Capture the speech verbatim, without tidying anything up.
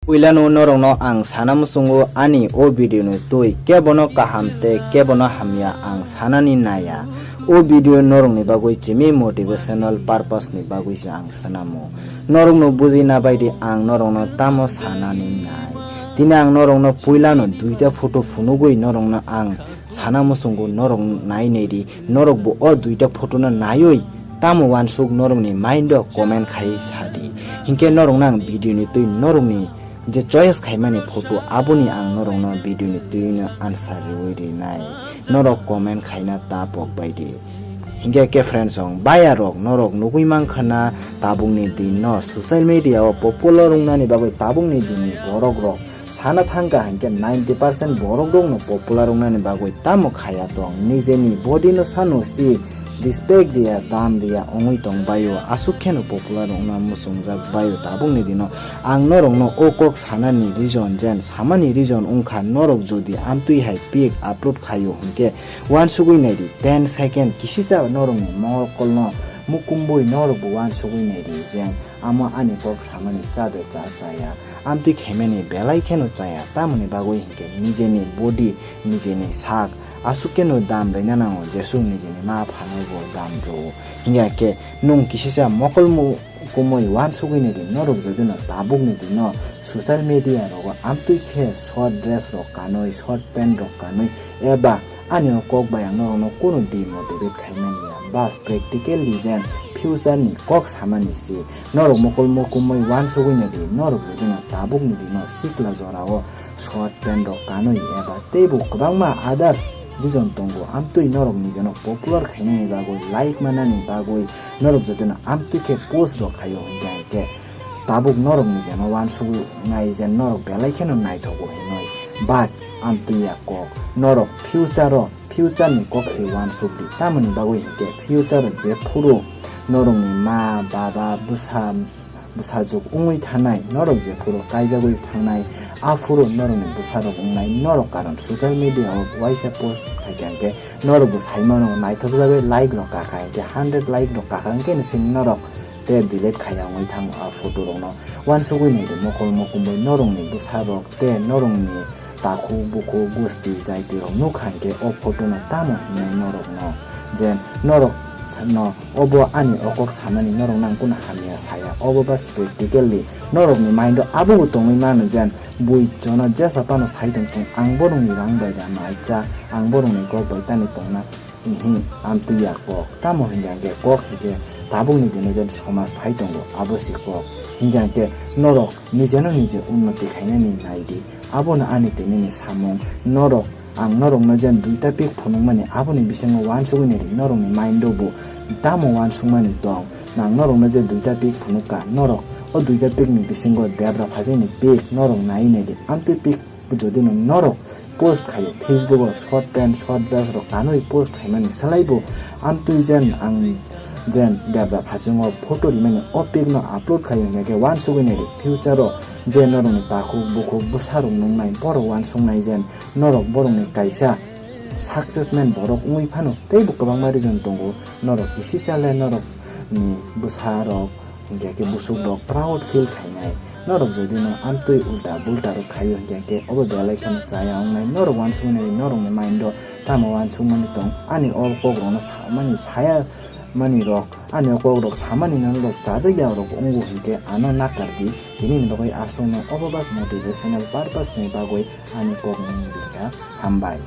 Puilano norokno ang sana muchungo ani o video ni twi kebono kaham tei kebono hamya ang sanani naiya. O video norokni bagwi chimi motivational purpose ni bagwi se ang swnamo. Norokno bujina baidi ang norokno tamo sanani nai. Tini ang norokno puilano duita photo phunugwi norokno ang sana muchungo norok nai naidi, norokbo o duita photo no naiwi tamo wansuk norokni mind o comment khai sadi. Hinkhe norokno ang video ni twi norokni je choice khaimani photo aboni ang norokno video ni twi no answer riwi rinai. Norok comment khaina ta pok baidi. Hinkhe khe friends rok, baya rok, norok nugwi mankha na tabukni din no social media o popular wngnani bagwi tabukni din ni borok rok sana thangkha hinkhe ninety percent borok rokno popular wngnani bagwi tamo khaya tong, nijeni body no sano si respect riya, dam riya wngwi tong baio, aswk kheno popular wngna muchungjak baio tabukni dino. Ang norokno o kok sanani reason jen samani reason wngkha, norok jodi amtwi hai pic upload khaio hinkhe wansugwi naidi, ten second kisisa norokni mokol no mukumbui norokbo wansugwi naidi jen amo ani kok samani cha de cha chaya. Amtwi khaimani belai kheno chaya, tamoni bagwi hinkhe nijeni body, nijeni sak, aswk kheno dam rwna nango, jesuk nijeni ma phano bo dam rwo. Hinkhe nwng kisisa mokol mu-, kumui wansugwi naidi, norok jodi no tabukni dino social media rogo amtwi khe short dress rok kanwi, short pant rok kanwi, eba ani o kok bai ang norokno kunu demotivate khaimani ya. Bas practically jen future ni kok samani si. Norok mokol mukumui wansugwi naidi, norok jodi no tabukni dino sikla jorao short pant rok kanwi eba teibo kwbangma others reason tongo, amtwi norok nijeno popular khainani bagwi, like manani bagwi norok jodi no amtwi khe post rok khaio hinkhe, hinkhe tabuk norok nijeno wansugwi nai jen norok belai kheno naithogo hinwi. But amtwi ya kok, norok future o future ni kok se wansuk di. Tamoni bagwi hinkhe future o jephuru norokni ma, baba, bwsa, bwsajwk wngwi thanai, norok jephuru kaijagwi thangnai, aphuru norokni bwsarok wngnai, norok karon social media o waisa post khaikha hinkhe norokbo saimano, naithokjagwi like rok kakha hinkhe, hundred like rok kakha hinkhe ni simi norok tei delete khaiya wngwi thango a photo rokno. Wansugwi naidi mokol mukumui norokni bwsarok tei norokni takhuk bukhuk gusti jaiti rok nukha hinkhe o photo no tamo hinwi norokno je norok no obo ani okok samani norok nang kunu hamya saya, obo bas practically norokni mind o abobo tongwi mano je bui chono jesa phano sai tong thung, ang borokni rang bai da naicha, ang borokni kok bai tani tongna. Ihi, amtwi ya kok. Tamo hinkhe kok hinkhe tabukni dino je somaj phai tongo, abo si kok. Hinkhe norok nijeno nije unnoti khainani naidi. Abono ani tei nini samung. Norok, ang norokno je duita pic phunukmani, aboni bisingo wansugwi naidi norokni mind o bo tamo wansukmani tong. Nang norokno je duita pic phunukka, norok o duita pic ni bisingo debra phajwkni pic norok naiwi naidi. Amtwi pic jodi no norok post khaio Facebook o short pant, short dress rok kanwi post khaimani swlaibo amtwi jen ang jen debra phajwngo photo rimani o pic no upload khaio hinkhe wansugwi naidi future o je norokni takhuk bukhuk bwsarok nungnai borok wansuknai jen norok borokni kaisa success man borok wngwi phano teibo kwbangma reason tongo norok kisisa le norokni bwsarok hinkhe khe busuk rok proud feel khainai. Norok jodi no amtwi ulta bulta rok khaio hinkhe khe obo belai kheno chaya wngnai. Norok wansuknai norokni mind o tamo wansukmani tong. Ani o kok rokno samani saya mani rok, ani o kok rok samani no norok chajak ya rok wngo hinkhe ano nakar di. Tini ni bagwi aswk no obo bas motivational purpose ni bagwi ani kok no rikha. Hambai.